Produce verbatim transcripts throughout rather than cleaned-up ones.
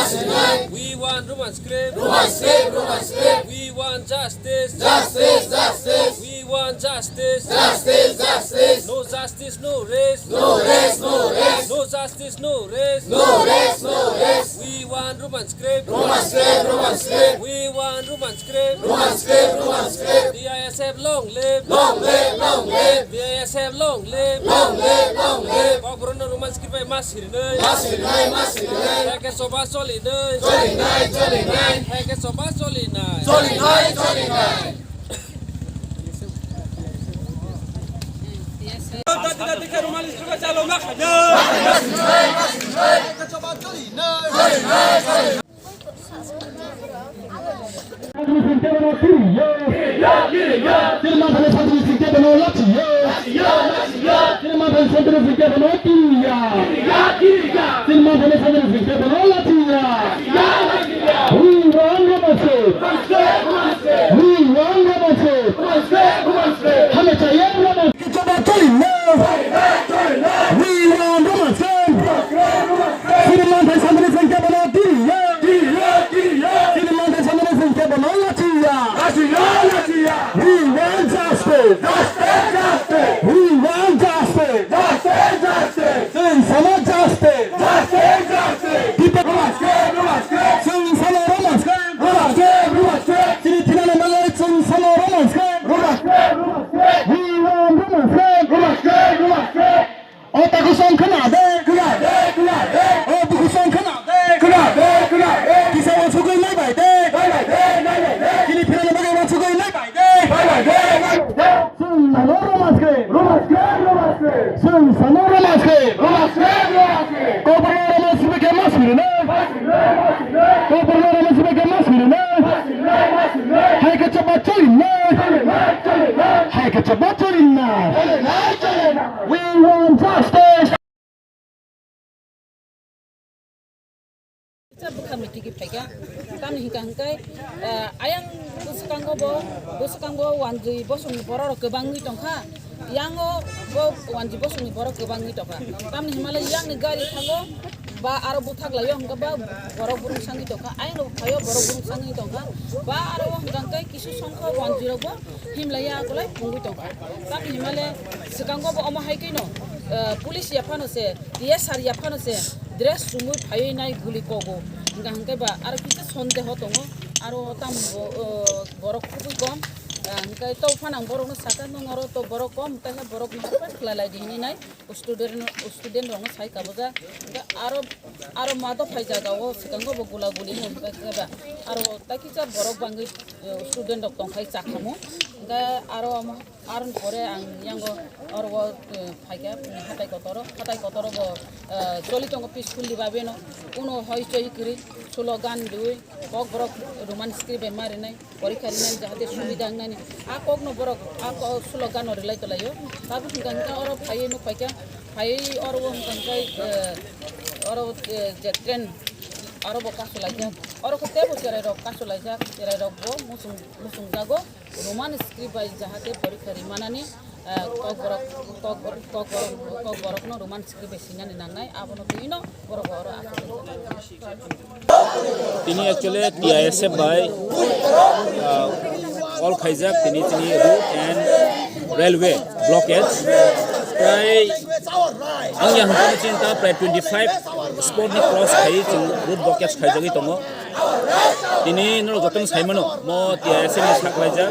We want Roman script. Roman script, Roman script. We want justice. Justice, justice. We want justice. Justice, justice. No justice, no rest. No rest, no rest. No justice, no rest. No rest, no rest. We want Roman script. Roman script, Roman script. We want Roman script. Roman script, Roman script. T I S F long live. Long live, long live. T I S F long live. Long live, long live. Kokborokno Roman script bai ma sirinai. Ma sirinai, ma sirinai. Hai khe choba cholinai. Cholinai, cholinai. Hai khe choba cholinai. Cholinai, cholinai. We want Roman script. We want Roman script. Hame chaye Roman. Kichaba choli no. We want Roman script. Sri Manthai Sandri Singh ke bolo diriya. Sri Manthai Sandri Singh ke bolo lachiya. We want justice. We want justice. Justice, justice. Sri Sama justice. Justice, justice. People Roman script, Roman script. Sri Sama Roman script. Roman script, Roman script. Sri Thilana Malai Sri Sama Roman script. Roman script, Roman script. We want Roman script. Roman script, Roman script. O takusong khna de. Khna de, khna de. O bukusong khna de. Khna de, khna de. Kisa o sugui nai bai de. Nai bai de, nai bai de. Chini phirani bagwi o sugui nai bai de. Nai bai de, nai bai de. Sung sano Roman script. Roman script, Roman script. Sung sano Roman script. Roman script, Roman script. Kokborok Roman script khe ma sirino. Ma sirino, ma sirino. Kokborok Roman script khe ma sirino. Ma sirino, ma sirino. Hai khe chaba choli na. Choli na, choli na. Hai khe chaba choli na. Choli na, choli na. We want justice. Bwkha meeting phaikha, tamni hwnkha hwnkhe, eh, ayang bwskango bo, bwskango wanjwi bosongni borok rok kwbangwi tongkha, yango bo wanjwi bosongni borok kwbangwi tongkha, tamni hwnmale yangni gari thango ba aro bwthak laio hwnkhe ba borok burung sangwi tongkha, ayang rok phaio borok burung sangwi tongkha, ba aro hwnkha hwnkhe kisu songkho wanjwi rok bo himlaiya akolai pungwi tongkha, tamni hwnmale swkango bo omo hai kheno, eh, police yaphano se, T S R yaphano se, dress chumui phaiwi nai guli kogo. Hingka hingke ba aro kisa sondeho tongo. Aro tamo bo, o, borok khubui kom. Ah, hingke to phanang borokno saka nung oro to borok kom, tei borok ni hapar khlai lai di hinui nai. Student, student rokno sai kabuja. Hingke aro, aro ma dophai jaga o swkango bo gula guli hingka hingke ba. Aro tai kisa borok bangwi, eh, student rok tongkhai chakhamu. Hingke aro omo Aroni pore ang yango oro o, eh, phaikha, mm, hatai kotoro, hatai kotoro bo, eh, choli tongo peacefully babeno, kuno hoi choi kwrwi, slogan riwi, kokborok Roman script bai ma rinai, porikha rinani jahate subida wngnani, a kokno borok a ko-, slogan no rilai tolaio, tabuk hwnkha hwnkha oro phaiwi nuk phaikha, phaiwi oro o hwnkha hwnkha, eh, oro, eh, je train aro bo kasulaijak, oro khe teibo cherai rok kasulaijak, cherai rok bo muchung, muchungjago. Roman script bai jahate porikha rimanani, ah, kokborok, kokborok, kokborok, kokborokno Roman script bai sinani nangnai, abono twi no borok oro aswk. Tini actually T I S F bai, ah, all khaijak tini chini road and railway blockage. Prai ang yang hwnkhai chinta prai twenty five spot ni cross khai chwng road blockage khaijagwi tongo. Tini norok jotono saimano, mo T I S F ni saklaijak,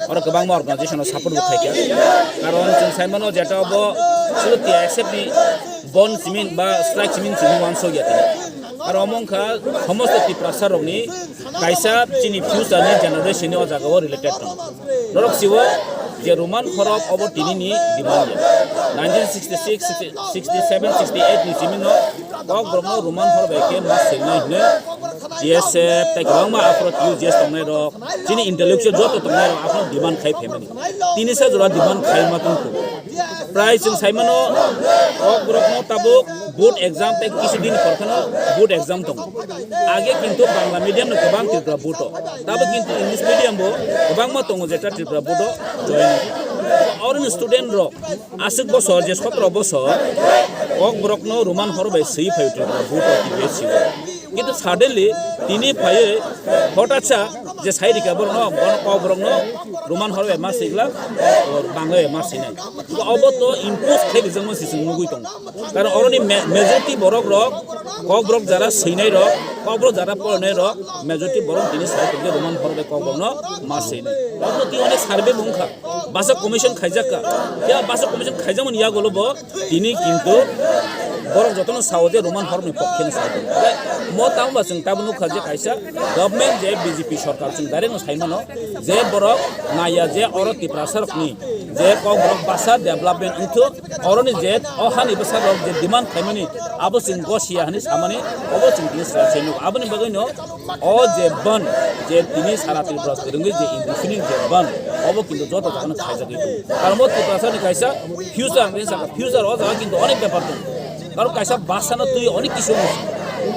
oro kwbangma organization o support bo khaikha. Karon chwng saimano jeta obo sulu T I S F ni bon simin ba strike simin chwng uansukya tini. Aro omo wngkha somosto Tiprasa rokni kaisa chini future ni generation ni o jaga o related tongo. Norok siwo je Roman horop obo tini ni demand ya. Nineteen sixty six, sixty seven, sixty eight ni simi no kokborok no Roman horop bai khe ma sengno hino. T S F tei kwbangma aphuru T U J S tongnai rok, chini intellectual joto tongnai rok aphuru demand khai phaimani. Tini sa jora demand khai ma tongkho. Prai chwng saimano, kokborokno tabuk board exam tei kisi din por kheno board exam tongo. Age kintu Bangla medium no kwbang Tripura board o. Tabuk kintu English medium bo kwbangma tongo jeta Tripura board o join. Oroni student rok aswk bosor je sotro bosor kokborokno Roman horop bai swi phaio Tripura board o T P S C o. Kintu suddenly tini phaiwi hotatsa je sai rikha borokno, bono kokborokno Roman horo bai ma swi glak, or Bangla bai ma swi nai. Obo to impose khai rijak mani se chwng nugwi tongo. Karon oroni ma-, majority borok rok, kokborok jara swinai rok, kokborok jara porinai rok, majority borok tini sai tongkhe Roman horo bai kokborokno ma swi nai. Obo tini onek survey bo wngkha. Basa commission khaijak kha. Ya basa commission khaijakmani yagulo bo tini kintu borok jotono sao je Roman horokni pokhe ni sai. Mo tamo ba chwng tabuk nukha je kaisa government je B J P sorkar chwng direct no sai mano je borok naiya je oro Tiprasa rokni je kokborok basa development wngthok oroni je o hani bwsa rok je demand khaimani abo chwng gosiya hani samani obo chwng tini sai nugo. Aboni bagwi no O je ban, je tini sara Tripura kwrwngwi je indefinite je ban, obo kintu joto jagano khaijagwi tongo. Karon bo Tiprasani kaisa future hinwi sakha, future o jaga kintu onek bepar tongo. Karon kaisa basano twi onek kisu wngo.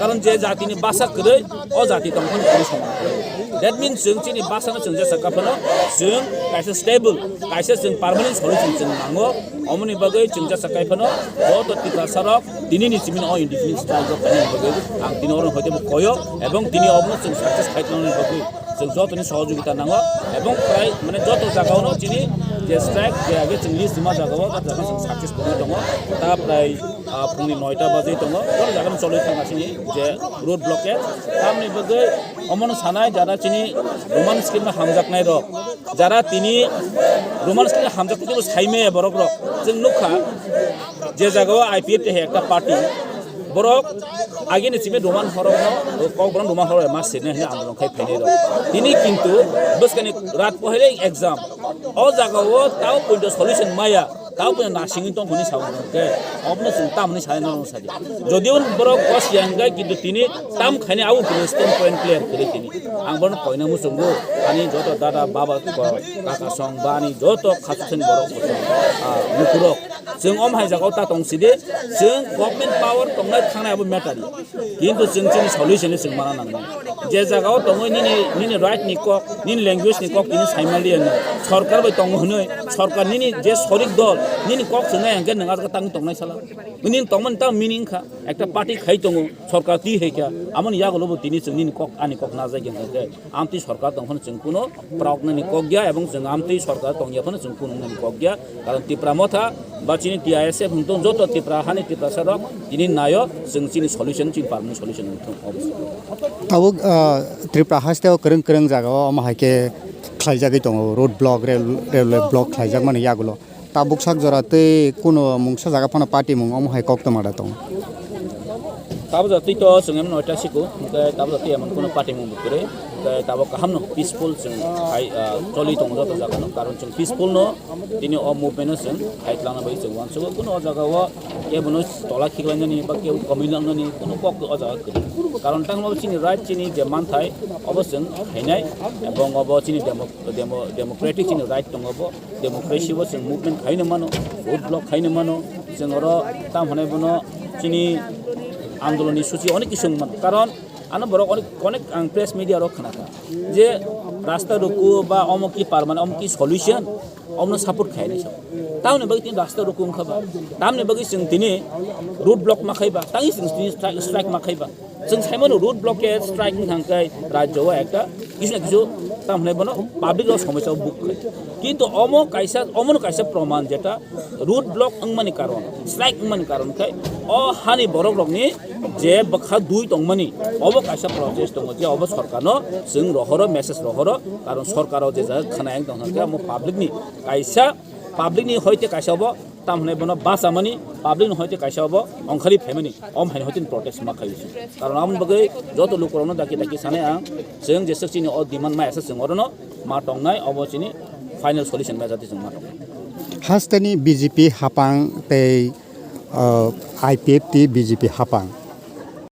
Karon je jatini basa kwrwi, o jati tongphano kwrwi soman kwrwi. That means chwng chini basano chwng jesa kaphano chwng kaisa stable, kaisa chwng permanent solution chwng nango. Omoni bagwi chwng jesa kaiphano joto Tiprasa rok tini ni simi o indefinite strike rok khainani bagwi ang tini oro hoite bo koyo ebong tini obono chwng success khai tongnani bagwi chwng jotoni sohojogita nango ebong prai mane joto jagao no chini je strike je age chwng list ma jagao ta jaga chwng success tongwi tongo ta prai ah, phungni noita bajwi tongo oro jaga no cholwi thang asini je road blockade tamni bagwi omono sanai jara chini Roman script no hamjaknai rok jara tini Roman script hamjak tini bo saimaya borok rok chwng nukha je jaga o I P F T hai ekta party borok agini simi Roman horok no kok borok Roman horok ma sini hini andolon khai phainai rok tini kintu bwskani rat pohailai exam o jaga o tao poito solution maya tao poito nasingwi tong hwnwi sao hwnkhe obono chwng tamni sai no sadi jodi un borok kos yang gai kintu tini tam khaini abo tini stand point clear kwrwi tini ang bono koina muchungo ani joto dada baba kaka song ba ani joto khasukthani borok kochong ah, lukurok chwng om hai jagao ta tong sidi chwng government power tongnai thangnai abo matter ni kintu chwng chini solution ni chwng mana nangnai je jagao tongwi nini nini right ni kok nini language ni kok tini saimaliya no sorkar bai tongo hwnwi sorkar nini je sorik dol nini kok chwngnai hwnkhe nwng ajak tang tongnai sala nini tongmani ta meaning kha ekta party khai tongo sorkar twi hai kha amoni yagulo bo tini chwng nini kok ani kok najai hwnkhe Amtwi sorkar tong phano chwng kuno proknani kok ya, ebong chwng amtwi sorkar tong ya phano chwng kuno nani kok ya. Karon Tipra Motha ba chini T I S F hwng tong joto Tipra hani Tiprasa rok tini nayo chwng chini solution, chini permanent solution wng thung. Tabuk, ah, Tripura haste o kwrwng kwrwng jaga o omo hai khe khlaijagwi tongo, road block, rail, railway block khlaijak mani yagulo. Tabuk sak jora tei kuno mungsa jaga phano party mung omo hai koktwma da tongo. Tabuk jora tei to chwng emno noita siko, hwnkhe tabuk jora tei emon kuno party mung bo kwrwi, hwnkhe tabuk kaham no peaceful chwng hai, ah, choli tongo joto jaga no, karon chwng peaceful no tini o movement no chwng hai twlangna bagwi chwng uansugo, kuno o jaga o kebo no tola khiklainani ba kebo komui langnani kuno kok o jaga kwrwi, karon tangma chini right chini je manthai obo chwng khainai, ebong obo chini demo-, demo-, democratic chini right tongo bo. Democracy bo chwng movement khaino mano, road block khaino mano, chwng oro tam hwnai bono chini andoloni suchi onek kisu wng mano. Karon ano borok onek, onek ang press media rok khna kha je rasta ruku ba omo ki permanent, omo ki solution, omono support khainai sa. Tamoni bagwi tini rasta ruku wngkha ba, tamoni bagwi chwng tini road block ma khai ba, tangwi chwng tini strike, strike ma khai ba. Chwng saimano road blockade strike wng thang khe rajyo o ekta kisu na kisu tam hwnai bono public rok somosya o buk khai. Kintu omo kaisa, omono kaisa proman jeta road block wngmani karon, strike wngmani karon khai o hani borok rokni je bwkha dui tongmani obo kaisa protest tongo je obo sorkarno chwng rohoro, message rohoro, karon sorkaro je jaga khna yang tong thang khe omo public ni kaisa, public ni hoite kaisa obo tam hwnai bono bachamani, public ni hoite kaisa obo ongkhali phaimani, om haino hoite protest ma khaio se. Karon aboni bagwi joto lukurokno daki daki sanai ang, chwng jeswk chini o demand maya se chwng orono ma tongnai, obo chini final solution maya jati chwng ma tongnai. Hasteni B J P hapang tei, uh, I P F T B J P hapang.